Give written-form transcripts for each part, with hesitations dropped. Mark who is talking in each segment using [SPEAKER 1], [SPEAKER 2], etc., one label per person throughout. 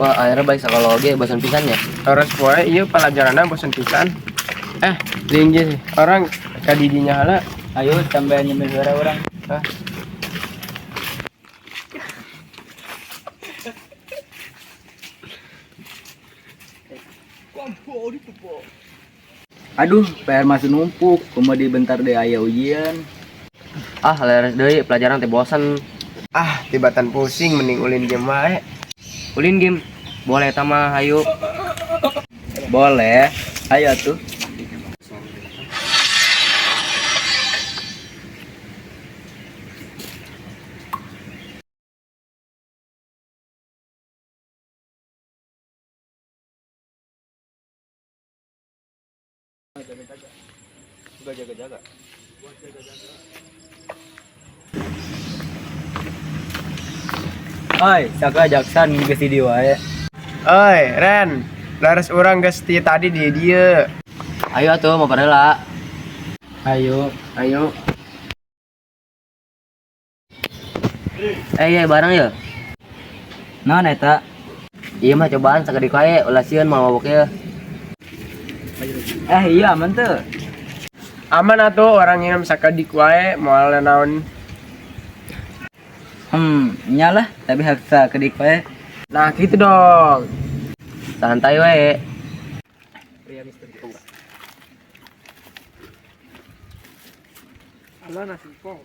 [SPEAKER 1] Wah, akhirnya balik sekolah oge bosan pisan ya.
[SPEAKER 2] Terus poe ieu pelajaranna bosan pisan. Eh, linggih sih. Orang ka didinya heula.
[SPEAKER 3] Ayo sampai nyemil suara orang.
[SPEAKER 2] Ah.
[SPEAKER 3] Aduh, PR masih numpuk. Kumaha bentar deh aya ujian.
[SPEAKER 1] Ah, leres deui pelajaran teh bosan.
[SPEAKER 2] Ah, tibatan pusing mending ulin game wae.
[SPEAKER 1] Ulin game. Boleh tama hayu.
[SPEAKER 3] Boleh. Ayo tuh. Oi, saka jaksan geus di dieu wae.
[SPEAKER 2] Oi, Ren. Laras urang geus ti tadi di dieu.
[SPEAKER 1] Ayo atuh mau heula.
[SPEAKER 3] Ayo.
[SPEAKER 2] Ayo.
[SPEAKER 1] Eh, iya barang ya.
[SPEAKER 3] Naon eta?
[SPEAKER 1] Iya mah cobaan sakedik wae ulah sieun mau mabok ya.
[SPEAKER 3] Eh, iya aman tuh.
[SPEAKER 2] Aman atuh orang nginum sakedik wae moal naon.
[SPEAKER 3] Nyalah, tapi haksa kedik wae.
[SPEAKER 2] Nah, gitu dong.
[SPEAKER 1] Santai wae.
[SPEAKER 2] Halo nasi pong.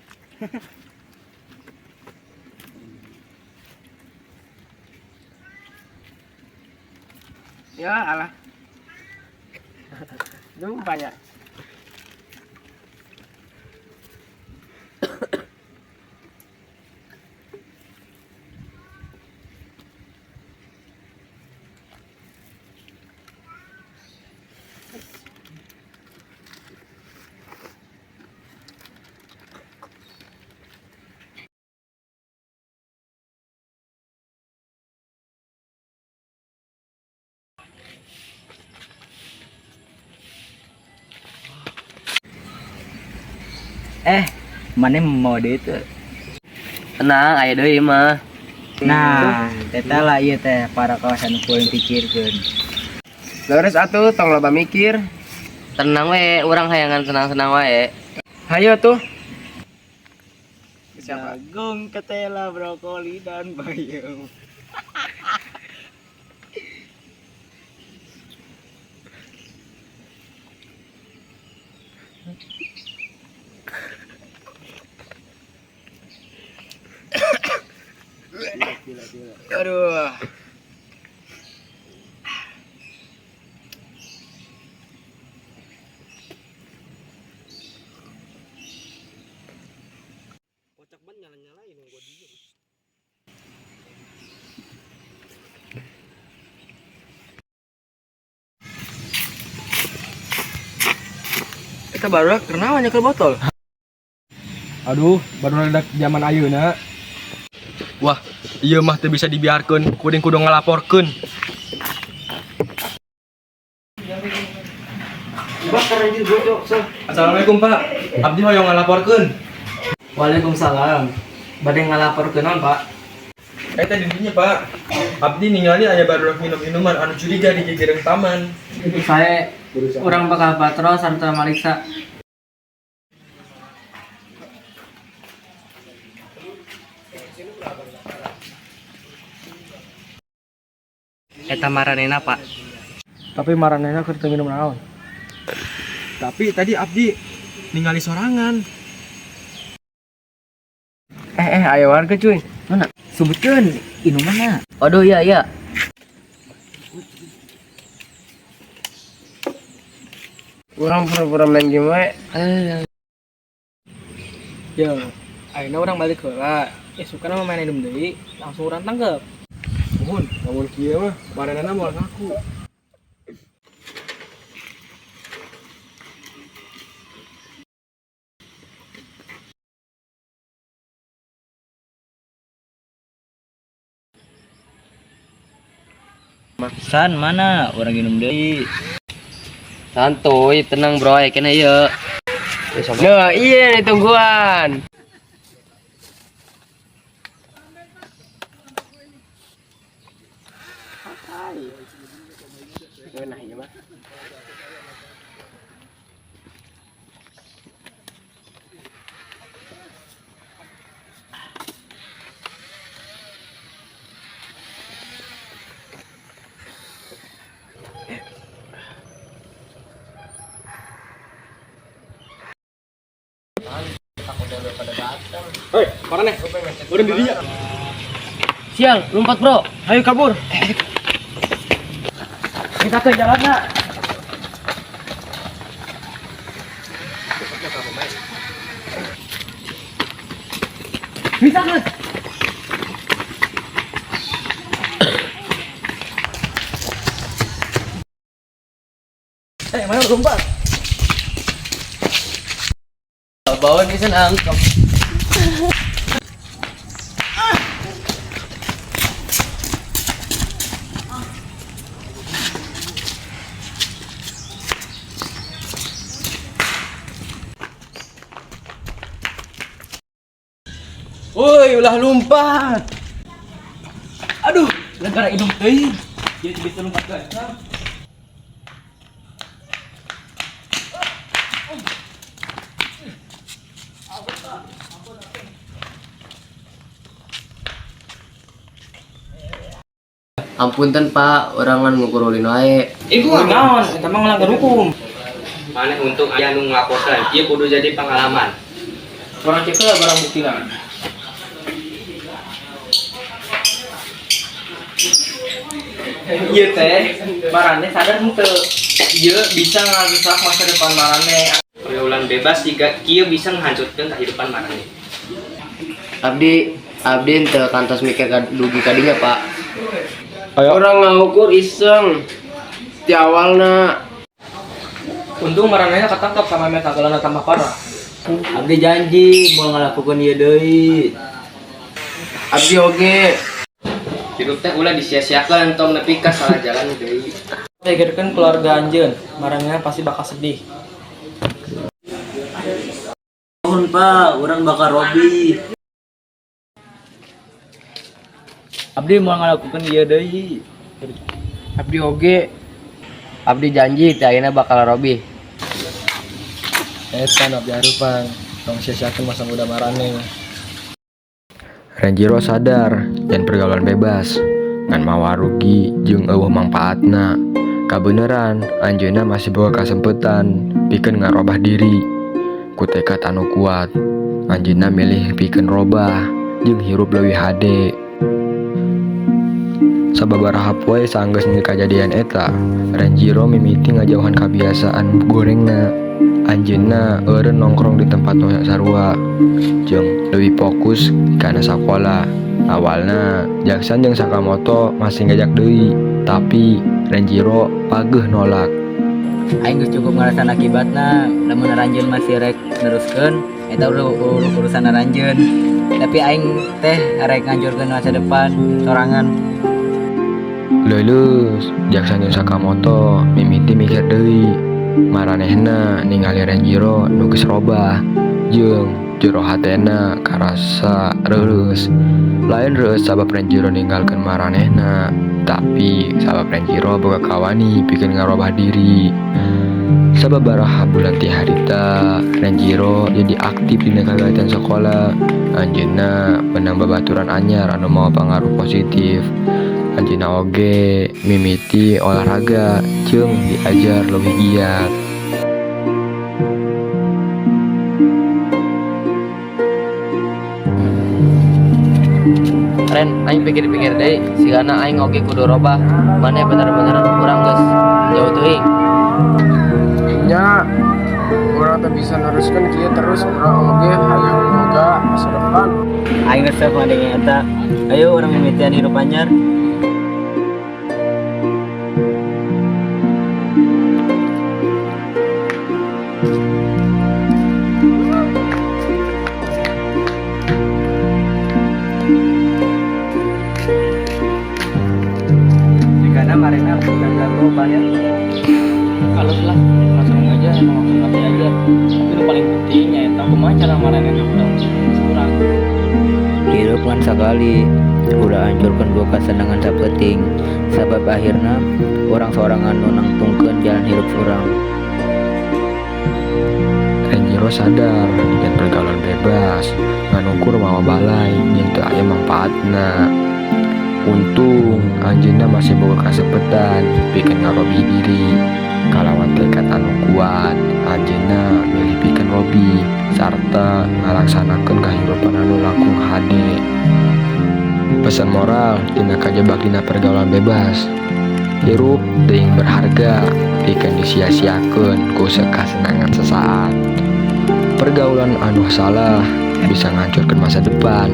[SPEAKER 2] Ya alah. Jumpa ya.
[SPEAKER 3] Eh, mana mau deh itu?
[SPEAKER 1] Tenang, aya deui mah.
[SPEAKER 3] Nah, eta lah ieu teh para kawasan kuring pikirkeun.
[SPEAKER 2] Leres atuh tong loba mikir.
[SPEAKER 1] Tenang we, urang hayangan senang-senang wae.
[SPEAKER 2] Hayo tuh. Siapa?
[SPEAKER 3] Jagung, ketela, brokoli dan bayam.
[SPEAKER 2] Aduh.
[SPEAKER 4] Eta barudak kenapa nyekel botol?
[SPEAKER 5] Aduh, baru ada zaman ayeuna. Wah, iya mah teu bisa dibiarkeun, kuring kudu ngalaporkeun. Assalamualaikum, Pak. Abdi hoyong ngalaporkeun.
[SPEAKER 4] Waalaikumsalam. Bade ngalaporkeun naon, Pak?
[SPEAKER 5] Eta di dinya, Pak. Abdi ningali aya barudak minum minuman anu curiga di gigireun taman.
[SPEAKER 4] Saya urang bakal patrol sarta mariksa.
[SPEAKER 1] Eta maranena, Pak.
[SPEAKER 4] Tapi maranena keur teu minum naon.
[SPEAKER 5] Tapi tadi Abdi ningali sorangan.
[SPEAKER 2] Eh, ayo warga cuy.
[SPEAKER 1] Mana?
[SPEAKER 3] Sebutkeun inumanna.
[SPEAKER 1] Waduh, iya iya.
[SPEAKER 2] Urang pura-pura main game wae.
[SPEAKER 1] Eh,
[SPEAKER 4] Yo, ayeuna urang balik heula. Isukna mah main minum deui, langsung urang tangkep.
[SPEAKER 5] Mohon, lamun kieu mah maranehna moal ngaku.
[SPEAKER 3] San mana orang minum deui.
[SPEAKER 1] Santuy, tenang bro, kena ieu.
[SPEAKER 2] Nah, iya nih tungguan.
[SPEAKER 5] Hei, maraneh. Urang di dinya.
[SPEAKER 1] Sial, lompat bro.
[SPEAKER 2] Ayo kabur. Kita ke jalan nak. Bisa kan?
[SPEAKER 4] Eh, mana lompat?
[SPEAKER 1] Bawaan pisan angkep.
[SPEAKER 4] Woi, ulah lompat. Aduh, negara hidung teuing. Jadi bisa lompat guys.
[SPEAKER 1] Ampunten Pak, urang ngan ngukur ulin wae.
[SPEAKER 4] Iku naon, eta mah ngelanggar hukum.
[SPEAKER 6] Maneh untung aya nu nglaporkeun, ieu kudu jadi pengalaman.
[SPEAKER 4] Urang cek heula barang buktina. Ieu teh maraneh sadar henteu. Ieu bisa ngarusak masa depan maraneh.
[SPEAKER 6] Pergaulan bebas siga kieu bisa menghancurkan kehidupan maraneh.
[SPEAKER 1] Abdi abdi henteu kantos mikir ka dugi ka dinya, Pak.
[SPEAKER 5] Ayo.
[SPEAKER 2] Urang ngukur iseng. Ti awalna.
[SPEAKER 4] Untung maranehna ketangkep sama meh kagalana tambah parah.
[SPEAKER 3] Abdi janji moal ngalakukeun ieu deui.
[SPEAKER 2] Abdi oge.
[SPEAKER 6] Hirup teh ulah disia-siakeun, tong nepi ka salah jalan deui.
[SPEAKER 4] Pikirkeun keluarga anjeun, maranehna pasti bakal sedih.
[SPEAKER 3] Nuhun Pak, urang bakal robih. Abdi moal ngalakukeun ieu deui.
[SPEAKER 2] Abdi oge.
[SPEAKER 1] Abdi janji teh ayeuna bakal robih.
[SPEAKER 5] Eta nu abdi arupan. Tong sia-siakeun masa muda maraneh. Renjiro sadar yen pergaulan bebas ngan mawa rugi jeung euweuh mangpaatna. Kabeneran anjeunna masih boga kasempetan pikeun ngarobah diri. Ku tekad anu kuat, anjeunna milih pikeun robah jeung hirup leuwih hade. Sababaraha poe sanggeus kajadian eta, Renjiro mimiti ngajauhan kabiasaan gorengna. Anjeunna eureun nongkrong di tempat nu sarua jeung leuwih fokus kana sakola. Awalna Jackson jeung Sakamoto masih ngajak deui, tapi Renjiro pageuh nolak.
[SPEAKER 3] Aing geus cukup ngarasan akibatna, lamun aranjeun masih rek neruskeun eta urusan aranjeun. Tapi aing teh rek ngancurkeun masa depan sorangan.
[SPEAKER 5] Leuleus, Jackson jeung Sakamoto mimiti mikir deui. Maranehna ningali Renjiro nu geus robah jeung jero hatena karasa reureus. Lain reueus sabab Renjiro ninggalkeun maranehna, tapi sabab Renjiro boga kawani pikeun ngarobah diri. Sababaraha bulan ti harita, Renjiro jadi aktif dina kagiatan sakola. Anjeunna meunang babaturan anyar anu mawa pangaruh positif. Anjeunna oge mimiti olahraga jeung diajar leuwih giat.
[SPEAKER 1] Ren, aing pikir-pikir deui, sigana aing oge kudu robah. Maneh bener-bener urang geus jauh teuing.
[SPEAKER 2] Nya urang teu bisa neruskeun kieu terus, urang oge hayang boga masa depan.
[SPEAKER 3] Aing resep ngadenge eta. Ayo urang mimitian hirup anyar. Jikana marena gagal berubah ya.
[SPEAKER 4] Halus lah, langsung aja emang langsung ngerti aja. Tapi nu paling penting nyaeta kumaha cara maranehna udah kurang.
[SPEAKER 3] Hirup ngan sakali ulah hancurkeun ku kasenengan sapeuting, sabab akhirna urang sorangan nu nangtungkeun jalan hirup urang.
[SPEAKER 5] Renjiro sadar yen pergaulan bebas ngan ukur mawa balai jeung teu aya mangpaatna. Untung anjeunna masih boga kasempetan pikeun ngarobih diri. Kalawan tekad anu kuat, anjeunna milih pikeun robih sarta ngalaksanakeun kahirupan Pesan moral tina kajebak dina pergaulan bebas. Hirup teuing berharga pikeun disia-siakeun ku kasenangan sesaat. Pergaulan anu salah bisa ngancurkeun masa depan.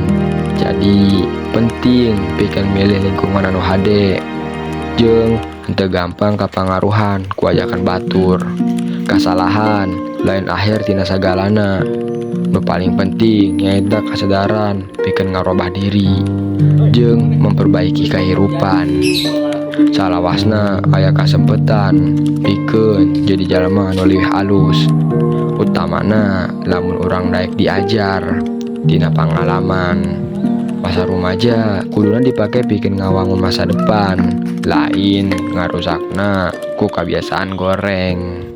[SPEAKER 5] Jadi penting pikeun milih lingkungan anu hade jeung henteu gampang kapangaruhan ku ajakan batur. Kasalahan lain akhir tina sagalana. Nu paling penting nyaeta kasadaran pikeun ngarobah diri jeung memperbaiki kahirupan. Salawasna aya kasempetan pikeun jadi jalma anu leuwih alus. Utamana lamun urang daek diajar tina pangalaman. Masa rumaja kuduna dipake pikeun ngawangun masa depan, lain ngarusakna ku kabiasaan goreng.